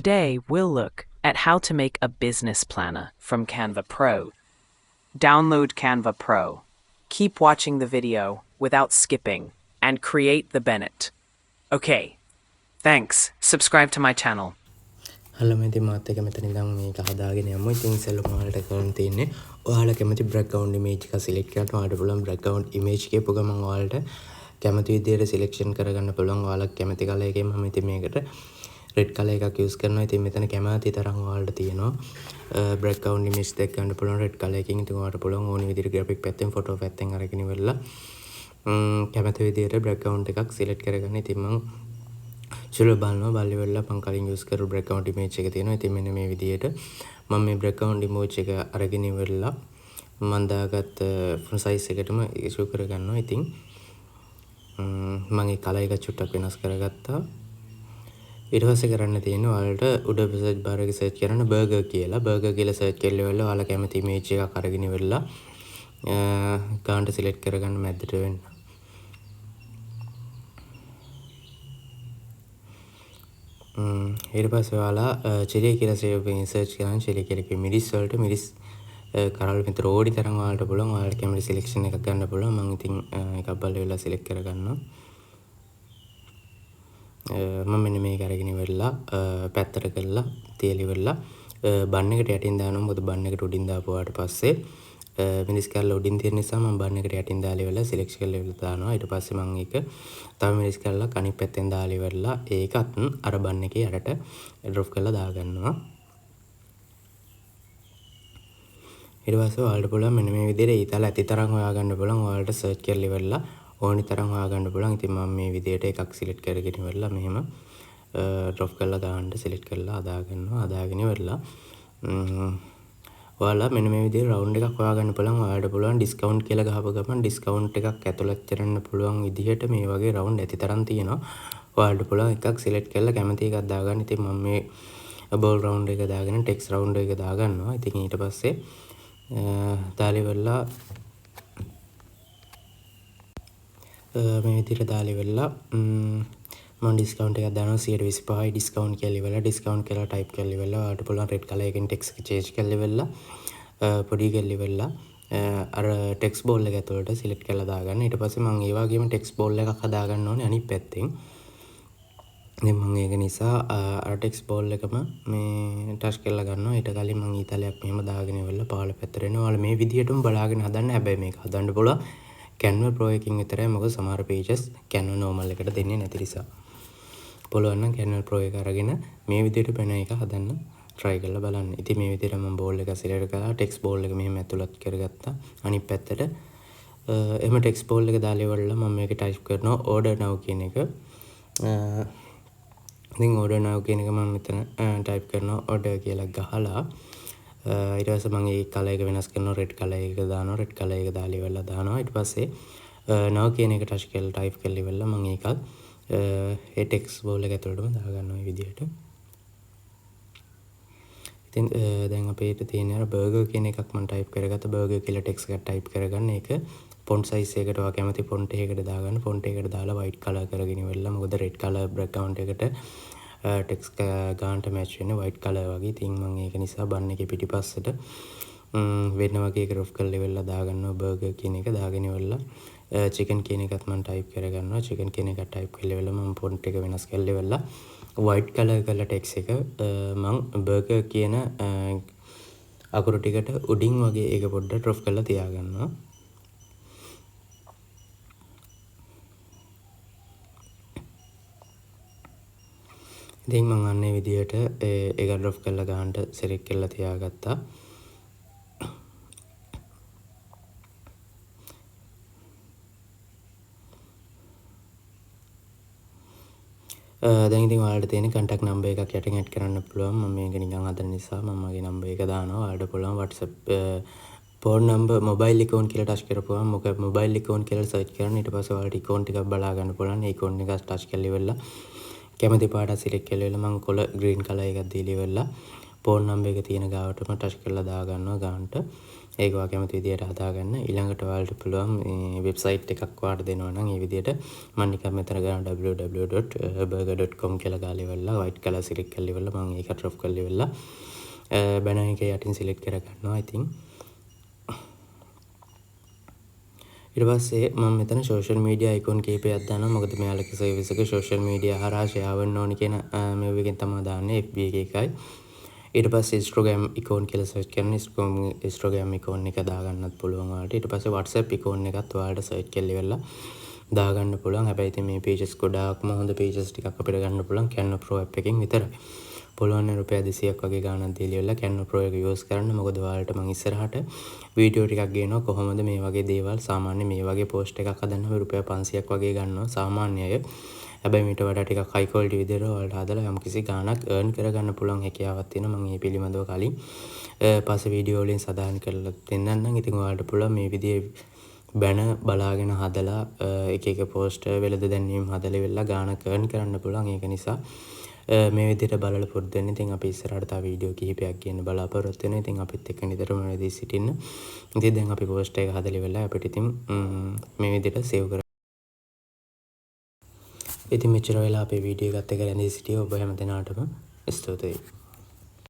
Today, we'll look at how to make a business planner from Canva Pro. Download Canva Pro. Keep watching the video without skipping and create the Bennett. Okay, thanks. Subscribe to my channel. Hello, ඉතින් මාත් එක්ක මෙතන ඉඳන් මේක හදාගෙන යමු. ඉතින් ඉස්සෙල්ලම ඔයාලට කරන්න තියෙන්නේ ඔයාලා කැමති බෑග්ග්‍රවුන්ඩ් ඉමේජ් එක සිලෙක්ට් කරන්න. ඔයාලට පුළුවන් බෑග්ග්‍රවුන්ඩ් ඉමේජ් කියපු ගමන් ඔයාලට කැමති විදියට සිලෙක්ෂන් කරගන්න පුළුවන්. ඔයාලා කැමති කලර් එකෙන්. මම ඉතින් මේකට රෙඩ් කලර් එකක් යූස් කරනවා. ඉතින් මෙතන කැමති තරම් ඔයාලට තියෙනවා බෑග්ග්‍රවුන්ඩ් ඉමේජ් දෙක ගන්න පුළුවන් රෙඩ් කලර් එකකින්. ඉතින් ඔයාලට පුළුවන් ඕනි විදියට ග්‍රැෆික් පැත්තෙන්, ෆොටෝ පැත්තෙන් අරගෙන ඉවරලා කැමති විදියට බෑග්ග්‍රවුන්ඩ් එකක් සිලෙක්ට් කරගන්න. ඉතින් මං චුල්ල බලනවා. බලලි වෙලා මං කලින් යූස් කරපු බෑග්ග්‍රවුන්ඩ් ඉමේජ් එක තියෙනවා. ඉතින් මෙන්න මේ විදියට මම මේ බෑග්ග්‍රවුන්ඩ් ඉමේජ් එක අරගෙන ඉවරලා මං දාගත්ත ෆොන්ට් සයිස් එකටම ඉෂු කරගන්නවා. ඉතින් මං ඒ කලර් එක චුට්ටක් වෙනස් කරගත්තා. ඊට පස්සේ කරන්න තියෙන්නේ ඔයාලට උඩ සර්ච් බාර් එකේ සර්ච් කරන්න බර්ගර් කියලා. බර්ගර් කියලා සර්ච් කරලා ඉවරලා ඔයාලා කැමති ඉමේජ් එකක් අරගෙන ඉවරලා ගානට සිලෙක්ට් කරගන්න මැද්දට වෙන්න. ඊට පස්සේ ඔයාලා චිලි කියලා සේව් එකෙන් සර්ච් කරන්න. චිලි කියලා කිව්ව මිරිස් වලට මිරිස් කරල් මෙතන ඕඩි තරම් ඔයාලට පුළුවන්. ඔයාලට කැමති සිලෙක්ෂන් එකක් ගන්න පුළුවන්. මං ඉතින් එකක් බලලා වෙලා සිලෙක්ට් කරගන්නවා. මම මෙන්න මේක අරගෙන ඉවරලා පැත්තට කරලා තියලා ඉවරලා බන් එකට යටින් දානවා. මොකද බන් එකට උඩින් දාපුවාට පස්සේ මිරිස් කැල්ල උඩින් තියෙන නිසා මම බන් එකට යටින් දාලා ඉවරලා සිලෙක්ට් කරලා ඉවරලා දානවා. ඊට පස්සේ මම ඒක තව මිරිස් කැල්ලක් අනිත් පැත්තෙන් දාලා ඉවරලා ඒකත් අර බන් එකේ යටට ඩ්‍රොප් කරලා දාගන්නවා. ඊට පස්සේ ඔයාලට පුළුවන් මෙන්න මේ විදිහට ඊතල ඇති තරම් හොයාගන්න පුළුවන්. ඔයාලට සර්ච් කරලා ඉවරලා ඕනි තරම් හොයාගන්න පුළුවන්. ඉතින් මම මේ විදිහට එකක් සිලෙක්ට් කරගෙන ඉවරලා මෙහෙම ඩ්‍රොප් කරලා දාන්න සිලෙක්ට් කරලා හදාගන්නවා. හදාගෙන ඉවරලා ඔයාලා මෙන්න මේ විදිහට රවුන්ඩ් එකක් හොයාගන්න පුළුවන්. ඔයාලට පුළුවන් ඩිස්කවුන්ට් කියලා ගහපු ගමන් ඩිස්කවුන්ට් එකක් ඇතුළත් කරන්න පුළුවන් විදිහට මේ වගේ රවුන්ඩ් ඇති තරම් තියෙනවා. ඔයාලට පුළුවන් එකක් සිලෙක්ට් කරලා කැමති එකක් දාගන්න. ඉතින් මම මේ බෝල් රවුන්ඩ් එක දාගෙන ටෙක්ස්ට් රවුන්ඩ් එක දාගන්නවා. ඉතින් ඊට පස්සේ දාලා ඉවරලා මේ විදිහට දාලා ඉවරලා මම ඩිස්කවුන්ට් එකක් දානවා 125යි ඩිස්කවුන්ට් කියලා ඉවරලා ඩිස්කවුන්ට් කියලා ටයිප් කරලා ඉවරලා ඔයාලට පුළුවන් රෙඩ් කලර් එකෙන් ටෙක්ස්ට් එක චේන්ජ් කරලා ඉවරලා පොඩි කරලා ඉවරලා අර ටෙක්ස්ට් බෝල් එක ඇතුළට සිලෙක්ට් කරලා දාගන්න. ඊට පස්සේ මම ඒ වගේම ටෙක්ස්ට් බෝල් එකක් හදාගන්න ඕනේ අනිත් පැත්තෙන්. ඉතින් මම ඒක නිසා අර ටෙක්ස්ට් බෝල් එකම මේ ටච් කරලා ගන්නවා. ඊට කලින් මම ඊතලයක් මෙහෙම දාගෙන ඉවරලා පහළ පැත්තට එනවා. ඔයාලා මේ විදිහටම බලාගෙන හදන්න. හැබැයි මේක හදන්න පුළුවන් Canva Pro එකකින් විතරයි. මොකද සමහර pages Canva normal එකට දෙන්නේ නැති නිසා. පුළුවන් නම් Canva Pro එක අරගෙන මේ විදිහට පෙන එක හදන්න try කරලා බලන්න. ඉතින් මේ විදිහට මම බෝල් එක සිලෙක්ට් කරලා ටෙක්ස්ට් බෝල් එක මෙහෙම ඇතුළත් කරගත්තා. අනිත් පැත්තට එහෙම ටෙක්ස්ට් බෝල් එක දාලා ඉවරලා මම මේක ටයිප් කරනවා order now කියන එක. ඉතින් order now කියන එක මම මෙතන ටයිප් කරනවා order කියලා ගහලා ඊට පස්සේ මම ඒ කලර් එක වෙනස් කරනවා. රෙඩ් කලර් එක දානවා. රෙඩ් කලර් එක දාලා ඉවරලා දානවා. ඊට පස්සේ now කියන එක ටච් කරලා ටයිප් කරලා ඉවරලා මම ඒකත් ඒ ටෙක්ස්ට් බෝල් එක ඇතුළටම දාගන්නවා මේ විදිහට. ඉතින් දැන් අපේට තියෙන අර බර්ගර් කියන එකක් මම ටයිප් කරගත්තා. බර්ගර් කියලා ටෙක්ස්ට් එකක් ටයිප් කරගන්න. ඒක ෆොන්ට් සයිස් එකට ඔයා කැමති ෆොන්ට් එකකට දාගන්න. ෆොන්ට් එකකට දාලා වයිට් කලර් කරගෙන ඉවරලා, මොකද රෙඩ් කලර් බෑග්ග්‍රවුන්ඩ් එකට ටෙක්ස්ට් ගානට මැච් වෙන්නේ වයිට් කලර් වගේ. ඉතින් මම ඒක නිසා බන් එකේ පිටිපස්සට වෙන වගේ එක රොෆ් කරලා ඉවරලා දාගන්නවා බර්ගර් කියන එක. දාගෙන ඉවරලා චිකන් කියන එකත් මම ටයිප් කරගන්නවා. චිකන් කියන එකත් ටයිප් කරලා ඉවරලා මම ෆොන්ට් එක වෙනස් කරලා ඉවරලා වයිට් කලර් කරලා ටෙක්ස්ට් එක මං බර්ගර් කියන අකුරු ටිකට උඩින් වගේ ඒක පොඩ්ඩක් ඩ්‍රොප් කරලා තියාගන්නවා. ඉතින් මං අන්න ඒ විදිහට ඒක ඩ්‍රොප් කරලා ගන්නට සිලෙක්ට් කරලා තියාගත්තා. දැන් ඉතින් ඔයාලට තියෙන කන්ටැක්ට් නම්බර් එකක් යටින් ඇඩ් කරන්න පුළුවන්. මම මේක නිකන් හදන නිසා මම මගේ නම්බර් එක දානවා. ඔයාලට පුළුවන් WhatsApp phone number mobile icon කියලා ටච් කරපුවම මොකද මොබයිල් අයිකෝන් කියලා සර්ච් කරන්න. ඊට පස්සේ ඔයාලට අයිකෝන් ටිකක් බලා ගන්න පුළුවන්. ඒ අයිකෝන් එක ටච් කරලා ඉවරලා කැමති පාටක් සිලෙක්ට් කරලා ඉවරලා මම කොළ ග්‍රීන් කලර් එකක් දීලා ඉවරලා ෆෝන් නම්බර් එක තියෙන ගාවටම ටච් කරලා දාගන්නවා ගානට. ඒක ඔයා කැමති විදියට හදාගන්න. ඊළඟට ඔයාලට පුළුවන් මේ වෙබ්සයිට් එකක් ඔයාලට දෙනවා නම් ඒ විදියට මම නිකන් මෙතන ගන්න www.burger.com කියලා ගාලා ඉවරලා වයිට් කලර් සිලෙක්ට් කරලා ඉවරලා මම ඒක ඩ්‍රොප් කරලා ඉවරලා බැනර් එක යටින් සිලෙක්ට් කරගන්නවා. ඉතින් ඊට පස්සේ මම මෙතන සෝෂල් මීඩියා අයිකෝන් කීපයක් දානවා. මොකද මෙයාලගේ සර්විස් එක සෝෂල් මීඩියා හරහා ෂෙයා වෙන්න ඕනි කියන මේ එකෙන් තමයි දාන්නේ, FB එකේ එකයි. ඊට පස්සේ Instagram icon කියලා සර්ච් කරන Instagram icon එක දාගන්නත් පුළුවන් ඔයාලට. ඊට පස්සේ WhatsApp icon එකත් ඔයාලට සර්ච් කරලා ඉවරලා දාගන්න පුළුවන්. හැබැයි ඉතින් මේ ෆීචර්ස් ගොඩාක්ම හොඳ ෆීචර්ස් ටිකක් අපිට ගන්න පුළුවන් Canva Pro app එකෙන් විතරයි. පුළුවන් නම් රුපියල් 200ක් වගේ ගාණක් දීලා ඉවරලා Canva Pro එක යූස් කරන්න. මොකද ඔයාලට මං ඉස්සරහට වීඩියෝ ටිකක් ගේනවා කොහොමද මේ වගේ දේවල්, සාමාන්‍ය මේ වගේ පෝස්ට් එකක් හදන්න අපි රුපියල් 500ක් වගේ ගන්නවා සාමාන්‍ය අය. හැබැයි මීට වඩා ටිකක් හයි ක්වොලිටි විදිහට ඔයාලට හදලා යම්කිසි ගාණක් අර්න් කරගන්න පුළුවන් හැකියාවක් තියෙනවා. මං ඒ පිළිබඳව කලින් පස්සේ වීඩියෝ වලින් සඳහන් කරලා දෙන්නම්. ඉතින් ඔයාලට පුළුවන් මේ විදිහේ බැනර් බලාගෙන හදලා එක එක පෝස්ට් වෙළඳ දැන්වීම් හදලා ඉවරලා ගාණක් අර්න් කරන්න පුළුවන්. ඒක නිසා මේ විදිහට බලලා පුරුදු වෙන්න. ඉතින් අපි ඉස්සරහට තව වීඩියෝ කිහිපයක් ගේන්න බලාපොරොත්තු වෙනවා. ඉතින් අපිත් එක්ක නිතරම රැඳී සිටින්න. ඉතින් දැන් අපි පෝස්ට් එක හදලා ඉවරලා අපිට ඉතින් මේ විදිහට සේව් කරගන්න. ඉතින් මෙච්චර වෙලා අපේ වීඩියෝ එකත් එක්ක රැඳී සිටිය ඔබ හැම දෙනාටම ස්තුතියි.